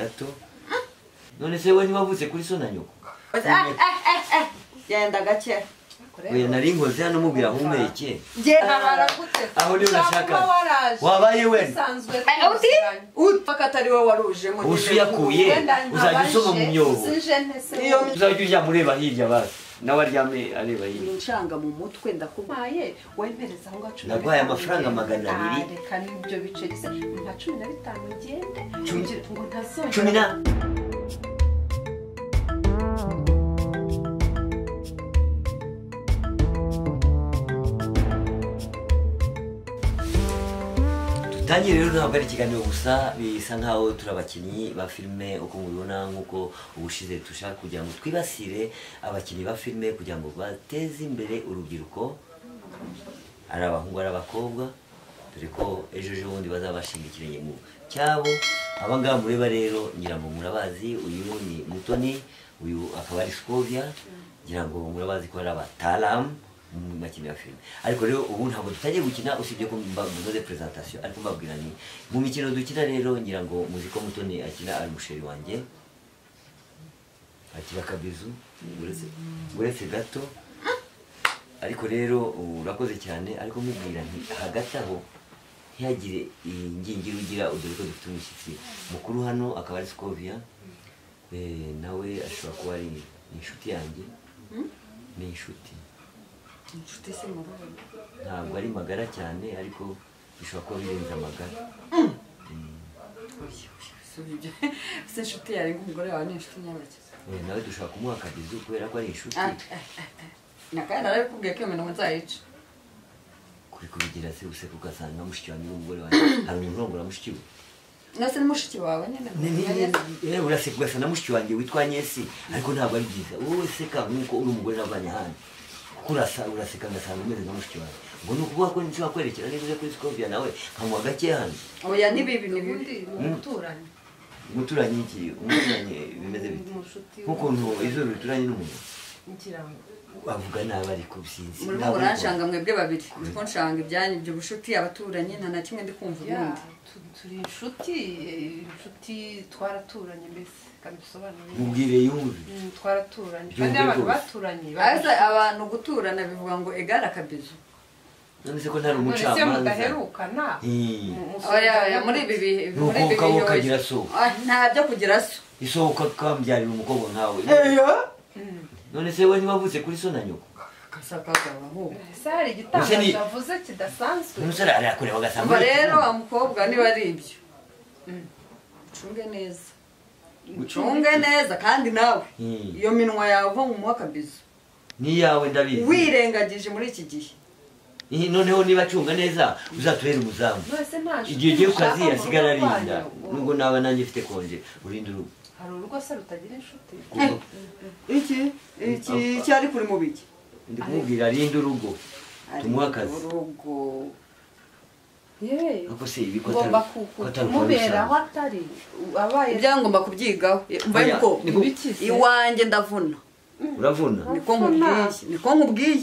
gato. None se we ntiwavutse kuri so na nyoko? Genda gake. Oya nari nkoze hano mubwira ahumeke. Aho niho nashaka. Wabaye we. Uti utaka ari wowe warujemo. Usuyakuye uzajya usoma mu myobo. Uzajya ujya mureba hirya basi. Nawe aryame areba hirya. Incanga mu mutwe ndakubaye wempereza aho ngacu. Naguhaye amafaranga 200. Reka nibyo biceri se nka 15 ngende. Ngo ntazongera. 10 na Tangiye rero ntabwo ari ikiganiro gusa bisa nkaho turi abakinnyi ba filime uko mubibona nkuko ubushize dushaka kugira ngo twibasire abakinnyi ba filime kugira ngo bateze imbere urubyiruko ari abahungu ari abakobwa dore ko ejo ejo bundi bazabashinga ikirenge mu cyabo. Aba ngaba mureba rero ngira ngo murabazi, uyu ni Mutoni, uyu akaba ari Scovia, ngira ngo murabazi ko ari abatalamu mu makino ya filime. Ariko rero ubu ntabwo tutagiye gukina usibye ko mbakoze presentation, ariko mbabwira ni mu mikino dukina rero ngira ngo muzi ko Mutoni akina ari musheri wanjye akira kabizu uretse gato. Ariko rero urakoze cyane, ariko mubwira nti hagati aho ntihagire ingingiri ugira dore ko dufite umushyitsi mukuru hano akaba ari Scovia, nawe ashobora kuba ari inshuti yanjye. Ni inshuti inshuti se murabona ntabwo ari magara cyane ariko bishobora kuba birenze amagara. Se inshuti yawe nk'umugore wawe ni inshuti nyabakiza. Nawe dushobora kumuha akabizu kubera ko ari inshuti. Nakandi narabikubwiye ko iyo minwa nzayica. Kuri kubigira se useka ugasanga mushiki wanjye n'umugore wanjye hari umuntu urongora mushiki we. Nase ni mushiki wawe nyine. Uraseka ugasanga mushiki wanjye witwa Nyesi ariko ntabwo ari byiza. Wowe seka nk'uko uri umugore navanye ahandi. Uraseka ngasanga umeze nka mushiki wawe. Ngo ni ukuvuga ko nshobora kwerekera niba uje kuri Scovia nawe nkamuha gake hano. Oya ni bibi ni bibi. Umuturanyi. Umuturanyi iki? Umuturanyi bimeze bite? Nk'ukuntu izuru rituranye n'umuntu. Ngira ngo avuga nabi ariko sinzi. Murimo muranshanga mwebwe babiri. Ndiko nshanga ibyanyu ibyo bushuti abaturanyi nta na kimwe ndi kumva ubundi. Turi inshuti, inshuti twaraturanye mbese kabisobanuye. Mubwire yumve. Twaraturanye. Kandi abantu baturanye. Ase abantu guturana bivuga ngo egara kabizu. None se ko ntari umucamanza. None se mudaherukana. Oya muri ibi bihe muri ibi bihe ukagira so. Nta byo kugira so. Isohoka kambyarira umukobwa nkawe. None se we ntiwavutse kuri so na nyoko? Ese hari igitangaje avuze kidasanzwe. Umusore arakureba agasanga. Rero wa mukobwa niba ari ibyo. Ucunge neza. Ucunge neza kandi nawe iyo minwa yawe uva mu mwaka bizu. Ni yawe ndabizi. Wirengagije muri iki gihe. Noneho niba acunga neza uzatuhera umuzamu. Igihe ugiye ku kazi asigara arinda. Nubwo naba nanjye mfite konje urinda urugo. Hari urugo se rutagira inshuti? Iki iki cyari kuri mu biki? Ndi kumubwira arinda urugo. Tumuha akazi. Urugo. Ako se ibi ko atari kumubera aho atari abaye ibyangomba kubyigaho. Mbaye ko iwanjye ndavuna. Uravuna? Niko nkubwiye. Niko nkubwiye.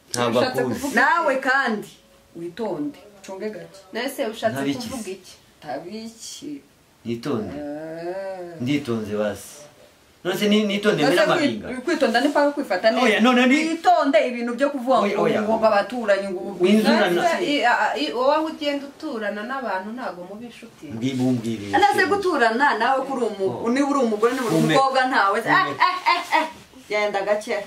Ntabwo akuzi. Nawe kandi witonde, ucunge gake. Nese ushatse kuvuga iki? Tabiki. Nitonde. Nditonze basi. None nitonde mbere amahinga. Kwitonda ni paka kwifata neza. Oya none ni witonde ibintu byo kuvuga ngo ngo abaturanyi ngo winzurana. Wowe aho ugenda uturana n'abantu ntago mubi inshuti. Mbibumbwire. Nase guturana nawe kuri umu niba uri umugore niba uri umukobwa ntawe. Genda gake.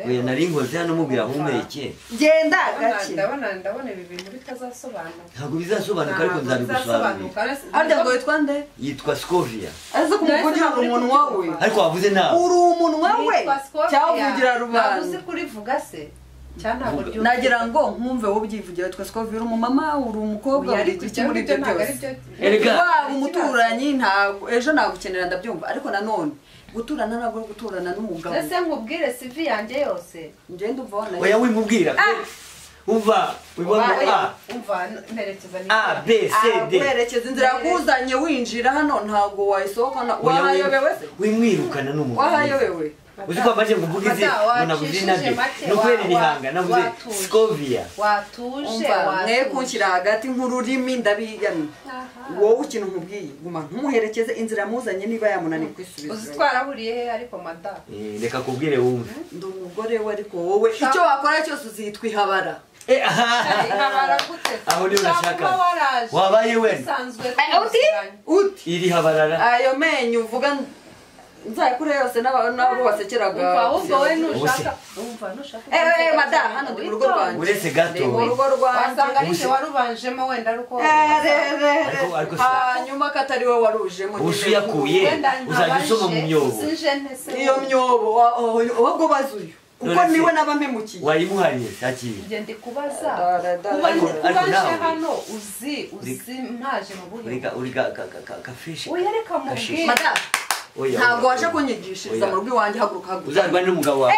Oya nari nkoze hano mubwira ahumeke. Genda gake. Ndabona ibi bintu bitazasobanuka. Ntabwo bizasobanuka ariko nzabigusobanurira. Arya ngo yitwa nde? Yitwa Scovia. Aze kumukugira umunwa we. Ariko wavuze nawe. Uri umunwa we. Cyangwa rubanda. Navuze kurivuga se. Cyangwa nagira ngo nkumve wowe ubyivugira yitwa Scovia uri umumama uri umukobwa uri iki muri ibyo byose. Waba umuturanyi ntabwo ejo nagukenera ndabyumva ariko nanone guturana ntabwo guturana n'umugabo. Ese nkubwire CV yanjye yose. Ngende umva wana. Oya wimubwira. Umva, wibona A. Umva mperekeza ni A B C D. Mperekeza inzira yakuzanye winjira hano ntabwo wayisohokana. Wahayobewe se? Wimwirukana n'umugabo. Wahayobewe. Uzi ko amaje kuvuga izi navuze izina rye ni ukubera ibihanga navuze Scovia. Watuje mwe kunshyira hagati nk'ururimi ndabiyamye. Wowe ikintu nkubwiye guma ntumuherekeze inzira muzanye niba yamunaniye kwisubiza. Uzi twarahuriye he ariko mada? Reka kubwire wumve. Ndi umugore we ariko wowe icyo wakora cyose uzitwa ihabara. Ihabara gute? Aho niho nashaka. Wabaye we. Uti iri habarara. Ayo menyo uvuga nzayakure yose n'abo wasekeraga. Ahubwo we nushaka umva nushaka. Mada hano ndi mu rugo rwanjye. Uretse gato. Mu rugo rwanjye. Wasanga ari warubanjemo wenda aruko. Hanyuma katari we warujemo. Usuyakuye uzajya usoma mu myobo. Iyo myobo ahubwo bazuyo. Kuko niwe nabampemukiye. Wayimuhariye sakiri. Nge ndi kubaza. Kuba hano uzi ntaje mu buhe. Uri ka fish. Oya reka mubwire. Mada. Ntabwo waje kunyigishiriza mu rugo iwanjye haguruka haguruka. Uzarwa n'umugabo wawe.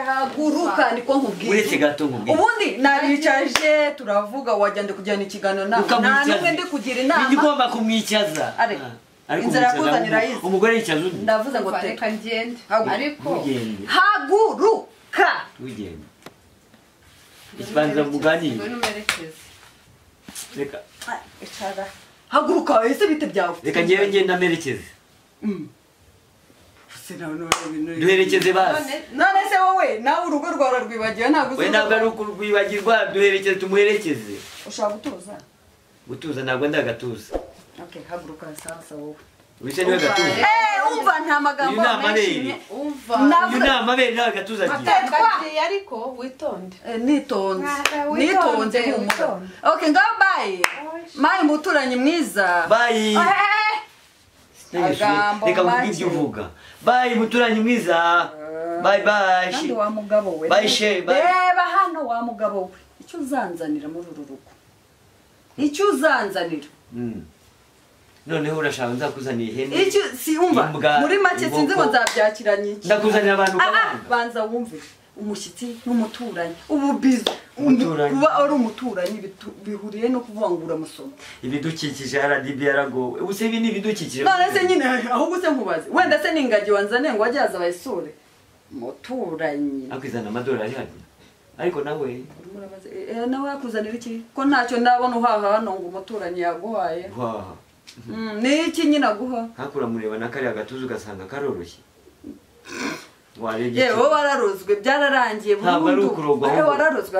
Haguruka niko nkubwiye. Uretse gato nkubwiye. Ubundi naricaje turavuga wajyande kujyana ikiganiro nawe. Nta numwe ndi kugira inama. Ndi ngomba kumwicaza. Inzira yakuzanira yize. Umugore yicaza undi. Ndavuze ngo reka ngende. Ariko haguruka. Ugende. Ikibanza muganire. Reka. Icara. Haguruka ese bite byawe. Reka ngewe ngenda merekeze. Duherekeze basi. None se wowe nawe urugo rwawe rwibagiwe ntabwo we ntabwo ari ukurwibagirwa duherekeze tumuherekeze. Ushaka gutuza? Gutuza ntabwo ndagatuza. Okay, haguruka sasa wowe. Wise niwe gatuza. Umva nta magambo menshi. Umva. Uyu ni amabere nawe gatuza agiye. Ariko witonde. Nitonze. Nitonze humura. Okay, ngaho bye. Mayi muturanyi mwiza. Bye. Reka nkubwire ibyo uvuga. Bye muturanyi mwiza. Bye bye. Kandi wa mugabo we. Bye she. Reba hano wa mugabo we. Icyo uzanzanira muri uru rugo. Icyo uzanzanira. Noneho urashaka nzakuzanira ihene. Icyo si umva muri make sinzi ngo nzabyakiranye iki. Ndakuzanira abantu kabanga. Banza wumve umushyitsi n'umuturanyi. Ubu bizo kuba ari umuturanyi bihuriye no kuvangura amasomo. Ibidukikije RDB yaragowe. Ubuse ibi ni ibidukikije. None se nyine ahubwo se nkubaze. Wenda se ningagi wanzane ngo ajye aza bayisure. Muturanyi. Akwizana amadolari hadi. Ariko nawe nawe yakuzanira iki? Ko ntacyo ndabona uhaha hano ngo umuturanyi yaguhaye. Waha. Ni iki nyine aguha? Hakura mureba na kariya gatuza ugasanga karoroshye. Warebye. Yewe wararozwe byararangiye burundu. Wararozwe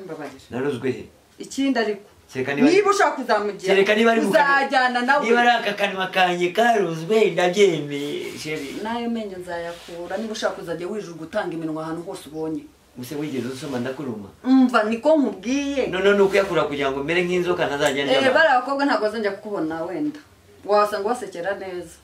mbabarira. Narozwe he? Ikindi ariko. Niba ushaka kuzamugira. Kereka niba ari uzajyana nawe. Niba ari aka kanwa kanye karozwe ndabyemeye sheri. Nayo menyo nzayakura niba ushaka kuzajya wijura gutanga iminwa ahantu hose ubonye. Use wigeze usoma ndakuruma. Umva niko nkubwiye. None nuko yakura kugira ngo mere nk'inzoka ntazajya njya. Bari abakobwa ntabwo bazongera kukubona wenda. Wasanga wasekera neza.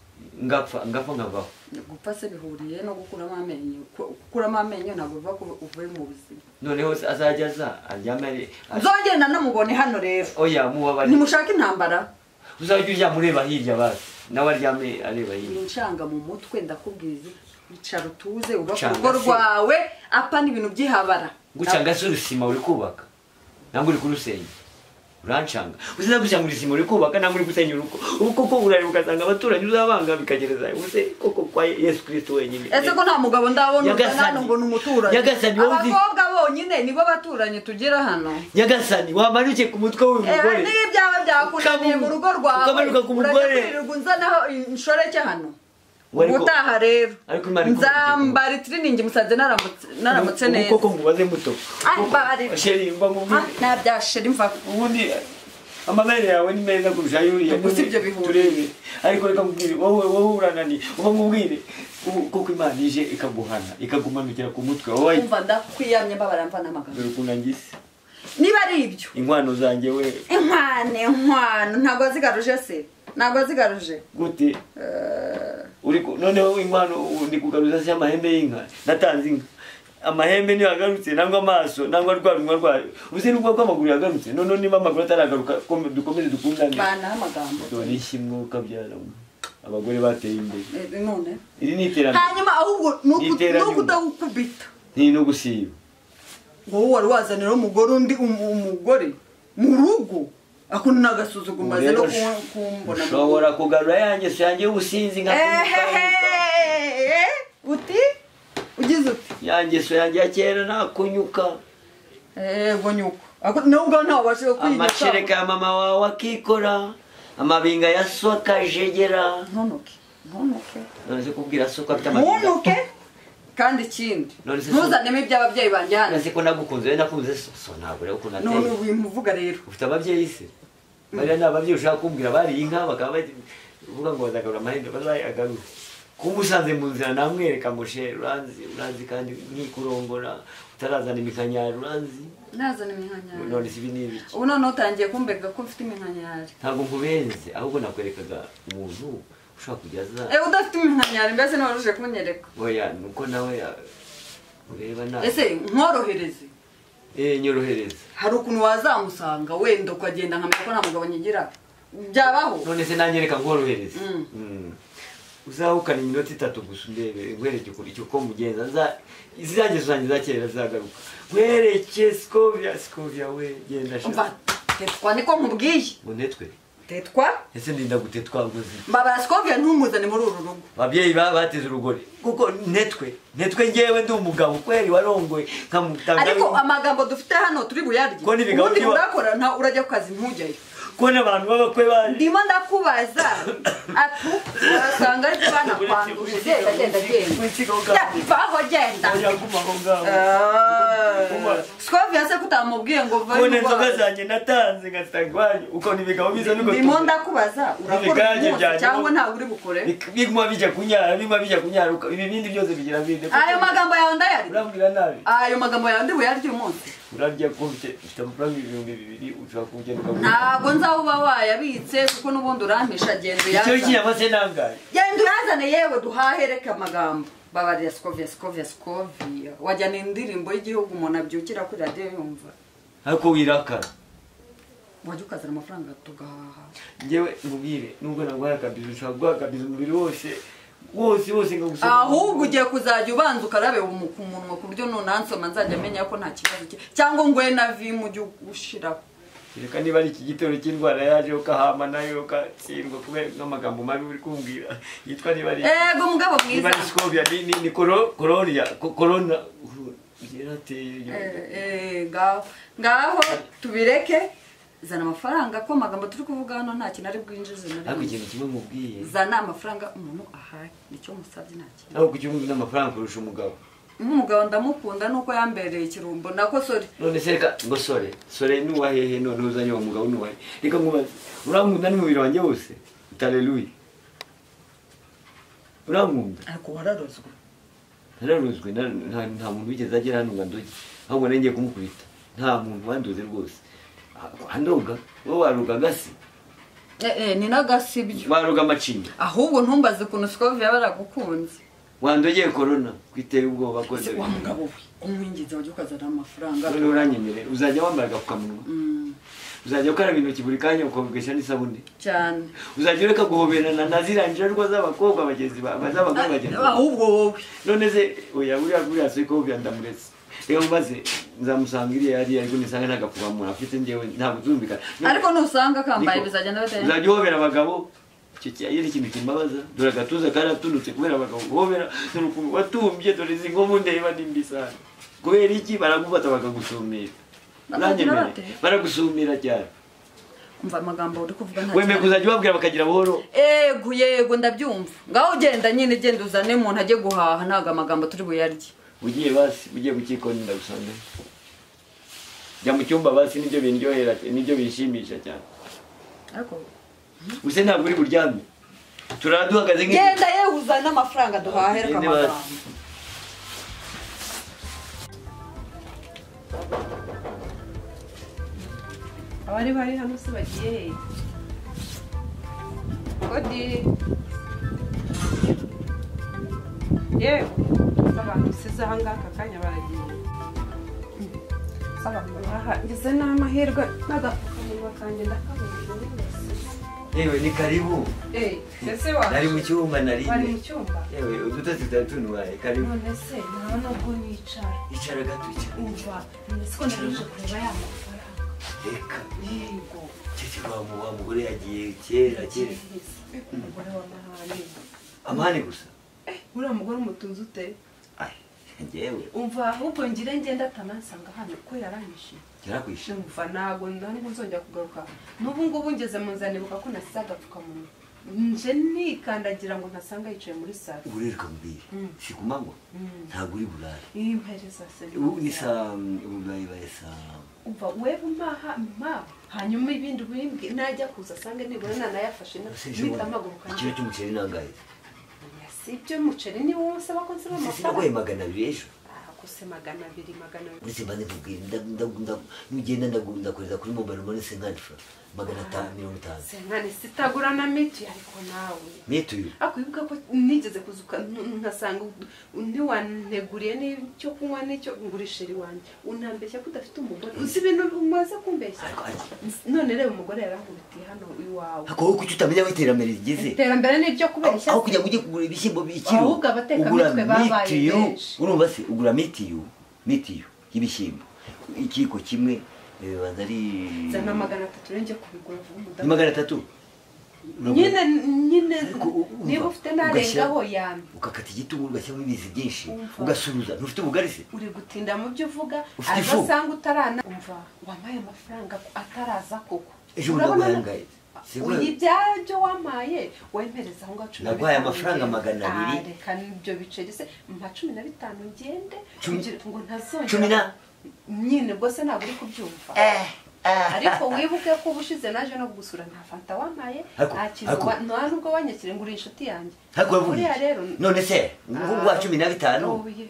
Ngapfa ngavaho. Gupfa se bihuriye no gukuramo amenyo. Gukuramo amenyo ntabwo biva ko uvuye mu buzima. Noneho azajya aza aryame ari. Nzongera nanamubone hano rero. Oya muwabari. Nimushaka intambara. Uzajya ujya mureba hirya basi. Nawe aryame areba hirya. Incanga mu mutwe ndakubwiza. Icara utuze ubaka urugo rwawe apa n'ibintu by'ihabara. Gucanga se urusima uri kubaka. Nangwa uri kurusenya. Urancanga. Uziza gucanga urusima uri kubaka nangwa uri gusenya urugo. Ubu koko urareba ugasanga abaturanyi uzabanga bikagereza. Ubuse koko kwa Yesu Kristo wenyine. Ese ko nta mugabo ndabona hano ngo numuturanyi. Nyagasani wowe uzi. Abakobwa bonyine nibo baturanyi tugira hano. Nyagasani wamanuke ku mutwe w'uyu mugore. N'ibyawe byakunaniye mu rugo rwawe. Ukamanuka ku mugore. Uraje nzanaho inshoreke hano. Ubutaha rero nzambara itiriningi musanze naramutse neza. Koko ngubaze muto. Sheri mba ngubwire. Nta bya sheri mva. Ubundi amabere yawe ni meza kurusha yuriya. Gusa ibyo bihuriye. Turebe. Ariko reka nkubwire wowe uranani. Uba nkubwire koko Imana ije ikaguhana ikagumanukira ku mutwe. Wowe umva ndakwiyamye mbabara mva n'amagambo. Dore ukuntu angise. Niba ari ibyo. Inkwano zanjye we. Inkwano ntabwo wazigaruje se. Ntabwo wazigaruje. Gute? Uri noneho inkwano ndi kugaruza se amahembe y'inka. Natanze inka. Amahembe niyo yagarutse nangwa amaso nangwa rwa rwayo. Uzi nubwo kwamaguru yagarutse none niba amaguru ataragaruka dukomeze dukundane. Bana amagambo. Dore ishimwe kabyara. Abagore bateye imbere. None. Iri ni iterambere. Hanyuma ahubwo nuko Ni no gusiba. Wowe wari wazanira umugore undi umugore mu rugo. Ako nagasuzuguma no kumbona. Ushobora kugarura yanjye yanjye ubusinzi nka uti Yangeso yanjye ya kera nakunyuka. Ego nyuka. Nubwo ntabashe kwinyuka. Amashereka ya mama wawe akikora, amabinga ya so akajegera. Ntunuke. Ntunuke. None se kubwira so ko afite amabinga. Ntunuke. Kandi ikindi ntuzanemo iby'ababyeyi banjye hano. None se ko nagukunze, we nakunze so ntabwo rero ukuntu ateye. None wimuvuga rero. Ufite ababyeyi se? Bariya ni ababyeyi ushaka kumbwira bariye inka bakaba bavuga ngo bazagarura amahembe bazayagarura. Kumusanze mu nzira namwereka ngo she uranzi uranzi kandi nkikurongora utarazana imikanyari uranzi. Nazana iminkanyari. None si ibi ni ibiki? Ubu none utangiye kumbega ko mfite iminkanyari. Ntabwo nkubenze ahubwo nakwerekaga umuntu ushaka kujyaza. Udafite iminkanyari mbese niba waruje kunyereka. Oya nuko nawe ureba nawe. Ese nkorohereze? Nyorohereze. Hari ukuntu wazamusanga wenda ukagenda nkamenya ko nta mugabo nyigira. Byabaho. None se nanyereka nkorohereze. Uzahukana iminota 3 gusa ndebe nkwereke icyo ko mugenza nza izanjye zanjye za kera zagaruka. Nkwereke Scovia Scovia we genda sha. Umva tetwa niko nkubwiye. Ngo netwe. Tetwa? Ese ndinda gutetwa nguzi. Mbabara Scovia ntumuzane muri uru rugo. Ababyeyi bateze urugori. Kuko netwe netwe ngewe ndi umugabo kweri warongoye nkamutanga. Ariko amagambo dufite hano turi buyarye. Ubundi urakora nta urajya ku kazi ntujyayo. Kone abantu babakwe bari. Ndimo ndakubaza. Atu urasanga ari bana kwanduje genda genda genda. Vaho genda. Oya guma aho ngaho. Scovia se kutamubwiye ngo va. Kone inzoga zanjye natanze ngatangwanye uko nibigabo biza nuko. Ndimo ndakubaza urakora cyangwa ntabwo uri bukore. Biguma bijya kunyara biguma bijya kunyara ibi bindi byose bigira binde. Ayo magambo yawe ndayari. Urambwira nabi. Ayo magambo yawe ndi buyarye umunsi. Urarya ko ufite amafaranga 2000 ushaka kugenda ukagura. Ntabwo nzahuba wayabitse kuko n'ubundi urampisha genda uyazane. Icyo kinyama se nangaye. Genda uyazane yewe duhahereke amagambo. Babarira Scovia Scovia Scovia. Wajyana indirimbo y'igihugu umuntu abyukira kuri radio yumva. Ariko wirakara. Wajya ukazana amafaranga tugahaha. Ngewe nkubwire nubwo nagwaye akabizu ushaka guha akabizu umubiri wose. Wose wose ngagusoma. Ahubwo ugiye kuzajya ubanza ukarabe ku munwa ku buryo nunansoma nzajya menya ko nta kibazo cyangwa ngwe na vi mu gihe ushiraho. Reka niba ari iki gitero cy'indwara yaje ukahama nayo ukatsindwa kubera n'amagambo mabi uri kumbwira yitwa niba ari Ego mugabo mwiza. Niba ari Scovia ni corona corona yarateye. Ngaho tubireke zana amafaranga ko amagambo turi kuvuga hano nta kintu ari bwinjize na ariko ikintu kimwe mubwiye zana amafaranga umuntu ahaye nicyo musabye nta kintu. Aho kucyumva n'amafaranga kurusha umugabo. Umugabo ndamukunda nuko yambereye ikirumbo nako sore. None se reka ngo sore sore nuwa hehe none uzanye uwo mugabo nuwa reka nkubaze urankunda n'umubiri wanjye wose utaleluya urankunda ariko wararozwe nararozwe nta muntu wigeze agera hano ngo andoge ahubwo nari ngiye kumukubita nta muntu wandoze rwose andoga wowe waruga agasi ni n'agasi byo waruga amacinya ahubwo ntumbaze ukuntu Scovia baragukunze wandogeye corona kwitera ubwoba ko wa mugabo we umwingiza wajya ukazana amafaranga none uranyemerera uzajya wambara agapfukamunwa uzajya ukaraba intoki buri kanya ukogesha n'isabune cyane uzajya ureka guhoberana na ziriya njerwa z'abakobwa bagenzi z'abagore bagenzi ahubwo wowe none se oya buriya Scovia ndamuretse reka mubaze nzamusanga iriya yari ariko nisanga n'agapfukamunwa afite njyewe ntabwo tuzumvikana ariko nusanga kambaye bizagenda bate uzajya uhobera abagabo icyo ari ikintu kimbabaza dore agatuza karatunutse kubera abagabo guhobera dore ukuntu watumbye dore izi nkomu ndeba ni mbi sana kubera iki baragufata bakagusumira uranyemerera baragusumira cyane umva amagambo uri kuvuga nta wemeye kuzajya ubabwira bakagira buhoro ego yego ndabyumva ngaho ugenda nyine genda uzane umuntu ajye guhaha ntabwo amagambo turi buyarye ugiye basi ugiye mu kikoni ndagusanga jya mu cyumba basi nibyo bindyohera nibyo binshimisha cyane ariko use ntabwo uri buryame turaduhagaze nk'iki genda yewe uzane amafaranga duhahere amagambo abari bari hano se bagiye he Kodi yewe abantu usize aha ngaha aka kanya baragiye abantu baha ngeze n'amahirwe n'agapfukamunwa kanjye ndakabonye. Yewe ni karibu. Ese wa nari mu cyumba nari. Wari mu cyumba? Yewe udutasi tutatunubaye karibu. None se nta nubwo nicara. Icara gato icara. Umva, none se ko narije kureba ya mafaranga. Reka. Yego. Cece wa mugore yagiye kera kera. Umugore wa mahane. Amahane gusa? Uriya mugore umutunze ute? Ai. Njyewe umva ahubwo ngire ngenda atanansanga hano ko yaranyishe. Yarakwishe. Umva ntago ntabwo nzongera kugaruka. N'ubu ngubu ngeze mu nzira nibuka ko nasize agapfukamunwa. Nje nikandagira ngo ntasanga yicaye muri salo. Ubu rero kamubwire. Si ku manywa? Ntabwo uri burare. Impereza se. Ubu ni saa ubu bayibaye saa. Umva wewe maha ma hanyuma ibindi bimbwe najya kuza asange nibura nanayafashe nitamaguruka. Ikiro cy'umuceri nangahe? Si ibyo muceri ni wowe usaba ko nsaba amafaranga. Sinaguhaye 200 ejo. Kose 200 200. Uretse mbanze nkubwire nugenda ndakoreza kuri mobile money 50 francs 550. Senkani sitagura na miti ariko nawe. Miti akwibuka ko nigeze kuzuka nkasanga ntiwanteguriye n'icyo kunywa n'icyo ngurisheri wanjye unambeshya ko udafite umugore uzi ibintu umaze kumbeshya. None reba umugore yarankubitiye hano iwawe. Ako wowe kuki utamenya aho iterambere rigeze? Iterambere ni iryo kubeshya. Aho kugira ngo ujye kugura ibishyimbo ikiro. Ahubwo abatekamitwe babaye benshi. Urumva se ugura mitiyu y'ibishyimbo ikiko kimwe banza ari zana 300 renge kubigura vuba umudamu. 300 nyine niba ufite narengaho yambi ukakata igitunguru ugashyiramo ibizi byinshi ugasuruza ntufite ubugari se uri gutinda mu byo uvuga azasanga utarana umva wampaye amafaranga ataraza koko ejo ndaguhangaye ibyo wampaye wempereza aho ngaho 15 naguhaye amafaranga 200 reka nibyo biceri se mpa 15 ngende ngo ntazongera 10 na nyine bwose ntabwo uri kubyumva ariko wibuke ko ubushize naje no gusura nta fanta wampaye nta kintu nta nubwo wanyakire ngo uri inshuti yanjye uriya rero none se ngubu wa 15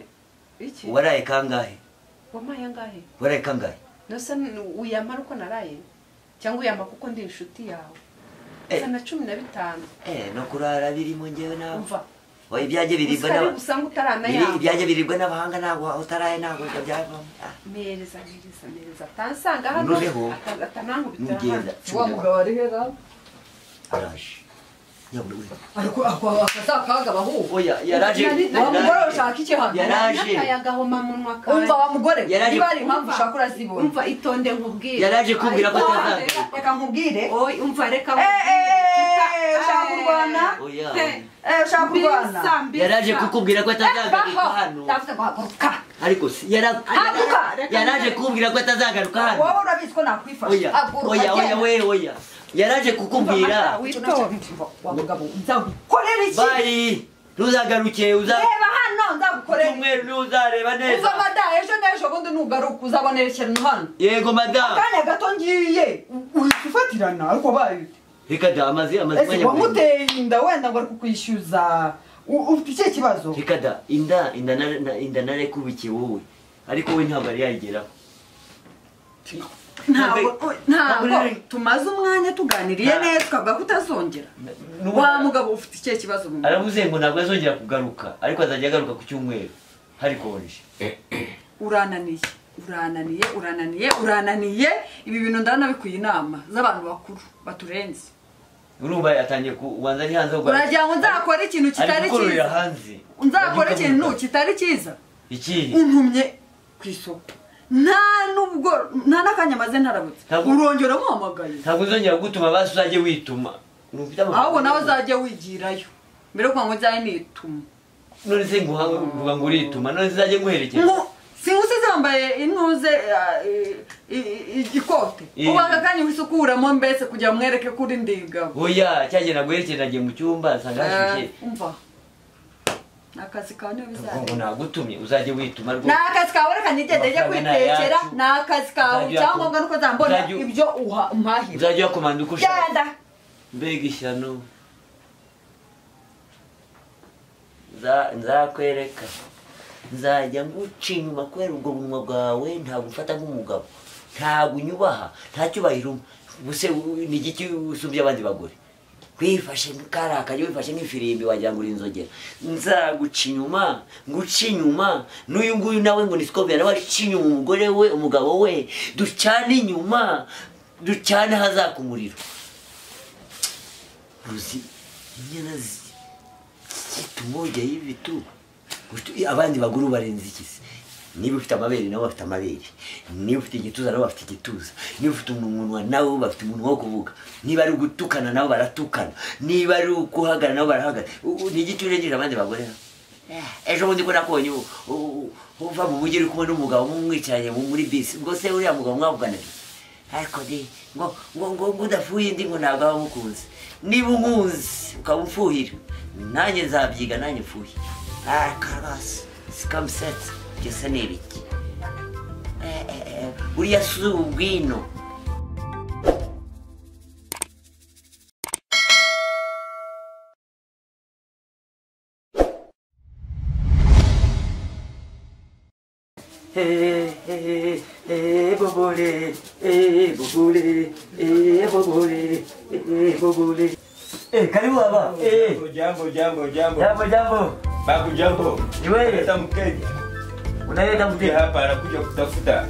iki waraye kangahe wampaye angahe waraye kangahe nose uyamara uko naraye cyangwa uyama kuko ndi inshuti yawe sana 15 no kurara birimo ngewe nawe umva oya ibyanjye biribwa n'aba usanga utarana yawe ibyanjye biribwa n'abahanga ntabwo utaraye ntabwo byavamo mereza tansanga hano atanankubita wa mugabo ari hera araje nyabura ariko akazakaga bahu oya yaraje wa mugore ushaka iki hano yaraje ayagahoma munwa kawe umva wa mugore niba ari impamvu ushaka urazibona umva itonde nkubwire yaraje kumbwira ko atazagaruka reka nkubwire oy umva reka ushaka kurwana oya ushaka kurwana yaraje kukubwira ko atazagaruka hano ndavuze ngo haguruka ariko yaraje kumbwira ko atazagaruka hano wowe urabizi ko nakwifasha oya oya we oya yaraje kukubwira wa mugabo nzagukorera iki bari ntuzagaruke reba hano nzagukorera cyumweru ntuzareba neza uva mada ejo n'ejo bundi nugaruka uzabonera ikintu hano yego madamu akanya gato ngiye uhita ufatirana ariko baye reka da amazi ese wamuteye inda wenda ngo ari kukwishyuza ufite ikihe kibazo reka da inda narekubikiye wowe ariko we ntabwo ari yayigeraho ntabwo tumaze umwanya tuganiriye neza ukavuga ko utazongera wa mugabo ufite ikihe kibazo mu aravuze ngo ntabwo azongera kugaruka ariko azajya agaruka ku cyumweru hari konje urananiye ibi bintu ndanabikuye inama z'abantu bakuru baturenze urumva yatangiye kubanza ari hanze uragira ngo nzakore ikintu kitari cyiza nzakore ikintu kitari cyiza iki untumye ku isoko nta nubwo nta n'akanya maze ntarabutse urongera muhamagaye ntabwo uzongera gutuma basi uzajye wituma ahubwo nawe uzajye wigirayo mbere yo kugira ngo nzajye nituma none se nguvuga ngo urituma none se uzajye nguherekeza singusize wambaye intuze ikote ubanga akanya uhise ukuramo mbese kugira mwereke ko uri ndigabo oya cyagenda guherekeza nagiye mu cyumba nsanga hashyushye umva ni akazi kawe niyo bizareba ngo nagutumye uzajye wituma rwose ni akazi kawe reka nigende njye kwitekera ni akazi kawe icyangombwa nuko nzambona ibyo umpahira uzajya uyakomanda uko ushaka genda mbega ishyano nzakwereka nzajya nguca inyuma kubera ubwo bunwa bwawe ntabwo ufata nk'umugabo ntabwo unyubaha nta cyubahiro ubuse ni igiki usumbya abandi bagore wifashe nk'akarakaye wifashe nk'ifirimbi wagira ngo uri inzogera nzaguca inyuma nguca inyuma n'uyu nguyu nawe ngo ni Scovia nawe aca inyuma umugore we umugabo we ducane inyuma ducane ahazaka umuriro uzi inyana zitumogeye y'ibitu abandi bagore barenze iki se niba ufite amabere nabo bafite amabere niba ufite igituza nabo bafite igituza niba ufite umunwa nabo bafite umunwa wo kuvuga niba ari ugutukana nabo baratukana niba ari ukuhagarara nabo barahagarara ni igiti urengeje abandi bagore Ejo bundi ko nakubonye uva mu mujyi uri kumwe n'umugabo mwicaranye muri bisi, ubwo se uriya mugabo mwavuganaga iki? Ariko de ngo ngo ngo ngo udafuye indi ngo ntabwo aba amukunze. Niba unkunze ukaba umfuhira, nanjye nzabyiga nanjye mfuhe. Karabasi sikamusetsa byose ni ibiki? Uriya si ubwino. Bobole, bobole, bobole, bobole. Karibu baba. Jambo, jambo, jambo. Jambo, jambo. Babu, jambo. Ni wewe. Unaleta mkenya. Unaleta mkenya. Hapa anakuja kutafuta.